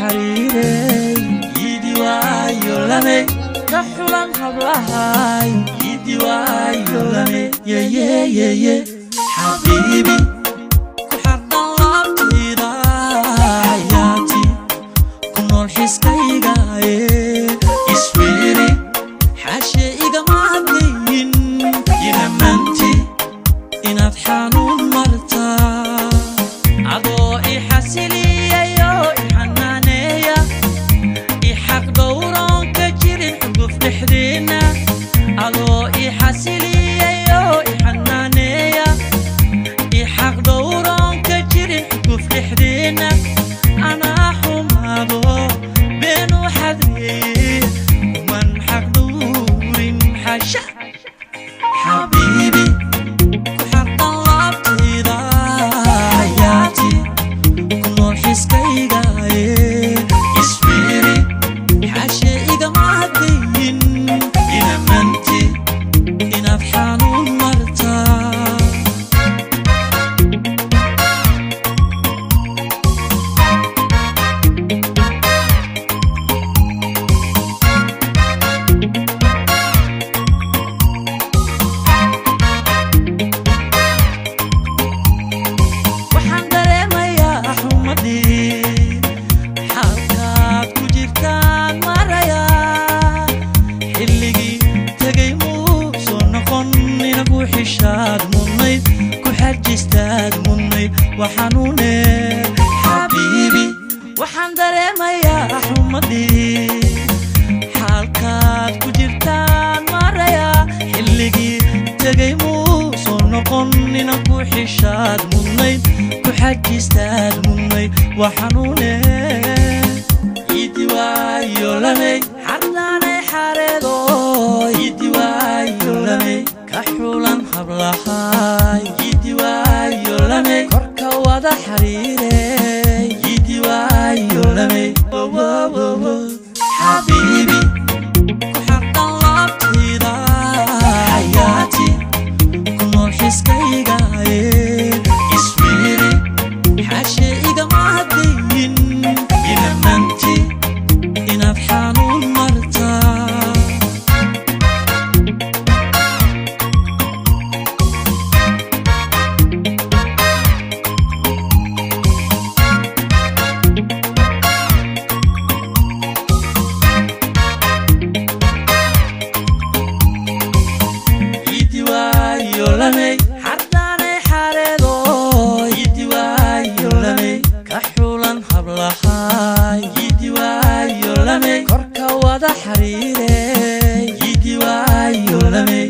Xariirey idiwaayolamey ka xulan hablahay idiwaayolamey yeyeyeye xabiibi ku xardhan laabtayda xayaati ku nool xiskayga iswiiri xaashe igama hadlayin inamanti inaad xanuun martaa adoo i xasiliyayo i xanaaneeya i xaq dhowroon ka jirin xuguf dhexdeenna adoo i xasiliyayo i xanaaneeya i xaq dhowroon ka jirin xuguf dhexdeenna anaa xumaado beenu xadreeye kuman xaq dhowrin xasha xabiibi ku xardhan laabtayda xayaati ku nool xiskayga iswiiri xaashe igama hadlayin inamanti inaad xanuun martaa. Waxaan dareemayaa xumadii xaalkaad ku jirtaan marayaa xilligii tegay muu soo noqon inagu xishaad mudnayd ku xajistaad mudnayd waxanuune xabiibi. Waxaan dareemayaa xumadii xaalkaad ku jirtaan marayaa xilligii tegay muu soo noqon inagu xishaad mudnayd ku xajistaad mudnayd waxanuune idiwaayolamey xardaanay xareedo idiwaayolamey ka xulan hablahay idiwaayolamey korka wada xariirey idiwaayolamey xabiibi ku xardhan laabtayda xayaati ku nool xiskayga iswiiri xaashe igama hadlayin inamanti inaad xanuun martaa. Idiwaayolamey xardaanay xareedo idiwaayolamey ka xulan hablahay idiwaayolamey korka wada xariirey idiwaayolamey.